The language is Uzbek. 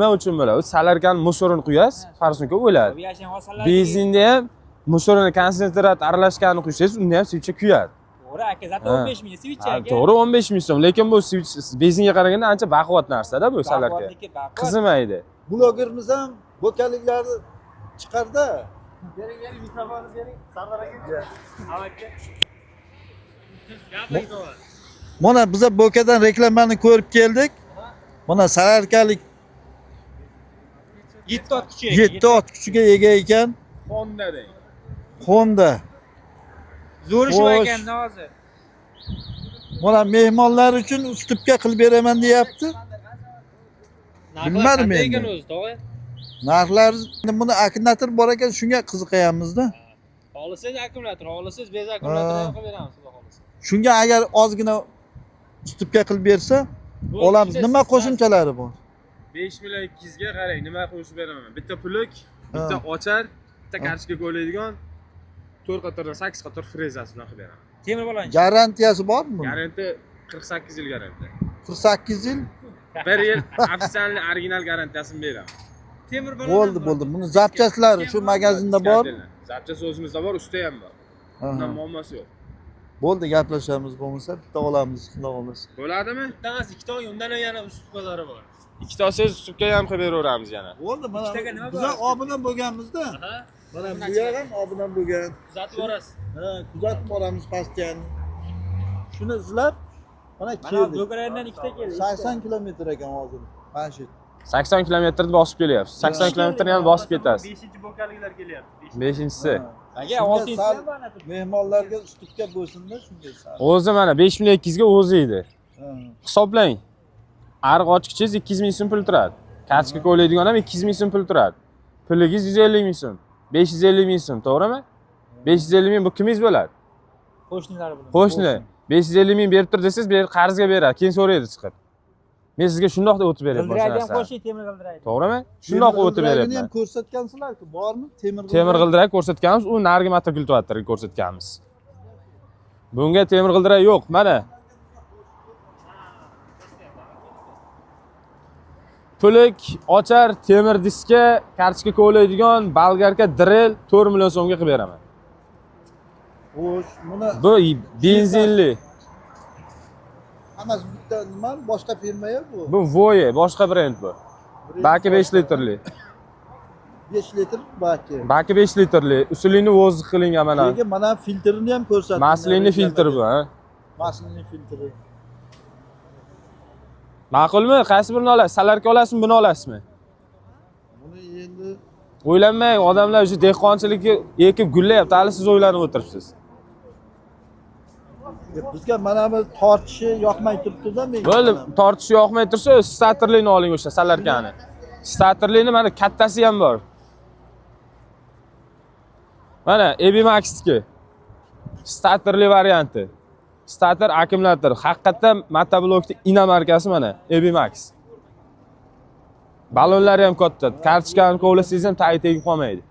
Nima uchun bo'ladi? U солярка ni мусор ini quyasiz, форсунка o'ladi. Yashin olsalar. Benzinda ham мусор ini konsentrat aralashganini quysangiz, unda ham свеча kuyadi. To'g'ri aka, зато Ha. 15 ming свеча Ha, aka. to'g'ri, 15 ming so'm, lekin bu benzinga qaraganda ancha baquvvat narsada bu солярка. Baquvvatniki baquvvat. Qizimaydi. Blogerimiz ham bo'kaliklarni chiqarda. Bering, bering, mikrofonni bering. Sardor aka. Aka. Mana biza Bo'kadan reklamani ko'rib keldik. Mana солярка lik 7 ot kuchi. 7 ot kuchiga ega ekan. Honda deng. Honda. Zo'ri shu Xo'sh. ekan hozir. Mana mehmonlar uchun ustupka qilib beraman deyapti. Bilmadim Narxlar endi. ekan o'zi, tog'a. Narxlar, buni akkumulyator bor ekan, shunga qiziqayapmiz-da. Xohlasangiz akkumulyator, xohlasangiz без akkumulyator ham qilib beramiz, xudo xohlasa. Shunga agar ozgina уступка qilib bersa, olamiz. Nima qo'shimchalari bor? 5 million 200 ga qarang, nima qo'shib beraman. Bitta плуг, bitta ochar, bitta kartochka ko'laydigan, 4 qatordan 8 qator frezasi bilan qilib beraman. Temir bilan. Garantiyasi bormi buni? Garantiya 48 yil garantiya. 48 yil. Bir yil официальный original garantiyasini beraman. Temir bilan. Bo'ldi, bo'ldi. Buni запчасть lari shu magazinda bor. Запчасть o'zimizda bor, usta ham bor. Bundan muammosi yo'q. Bo'ldi, gaplashamiz bo'lmasa, bitta olamiz, xudo xohlasa. Bo'ladimi? Bittasi ikkita olgan, undan ham yana уступка lari bor. Ikkita olsangiz уступка ham qilib beraveramiz yana. Bo'ldi, mana Ikkitaga nima biza bor? obuna bo'lganmiz-da. Aha. Mana bu yer ham obuna bo'lgan. Kuzatib borasiz. Ha, kuzatib boramiz постоянно. Shuni izlab mana Mana keldik. Do'karlardan ikkita keldi. 80 kilometr ekan hozir. Mana shu. 80 kilometrni bosib kelyapsiz. 80 kilometrni ham bosib ketasiz. 5-bokaliklar kelyapti. 5-inchisi. Ha. Aka, Shunga 6-inchisi sal ham bor ana turibdi. Mehmonlarga ustupka bo'lsin-da shunga sal. O'zi mana 5 million 200 ga o'zi edi. Ha. Hisoblang. Ariq ochkichingiz 200 ming so'm pul turadi. Kartochka ko'laydigan ham 200 ming so'm pul turadi. Pulingiz 150 ming so'm. 550 ming so'm, to'g'rimi? 550 ming bu kimingiz bo'ladi? Qo'shnilar bilan. Qo'shni. 550 ming berib tur desangiz, ber qarzga beradi, keyin so'raydi chiqib. Men sizga shundoq deb o'tib beryapman shu G'ildiragi ham narsani. qo'shing, temir g'ildiragi. To'g'rimi? Shundoq Temir o'tib g'ildiragini ham beryapman. ko'rsatgansizlar-ku, bormi? Temir Temir g'ildirak ko'rsatganmiz, u narigi motokultivatorga ko'rsatganmiz. Bunga temir g'ildirak yo'q, mana. Плуг, ochar, temir diska, kartochka kovlaydigan, болгарка, дрель 4 million so'mga qilib beraman. Xo'sh, buni Bu benzinli. hammasi bitta nima? Boshqa firma-ya bu. Bu Voye, boshqa brend bu. Baki 5 litrli. 5 litr baki. Baki 5 litrli. Usulini воздух qilingan mana. Keyin mana filtrini ham ko'rsatdim. Масляный filtr bu, ha. Масляный filtri. Ma'qulmi? Qaysi birini olasiz? Солярка olasizmi, buni olasizmi? Buni endi O'ylanmang, odamlar shu dehqonchilikka ekib gullayapti, hali siz o'ylanib o'tiribsiz. Bizga mana bu tortishi yoqmay turibdi-da menga. Bo'ldi, mana. tortishi yoqmay tursa, starterlikni oling o'sha солярка ni. Starterlikni mana kattasi ham bor. Mana Ebimaxniki. Starterli varianti. Starter akkumulyator. Haqiqatdan motoblokni inomarkasi mana Ebimax. Ballonlari ham katta. Kartochkani kovlasangiz ham tagi tegib qolmaydi.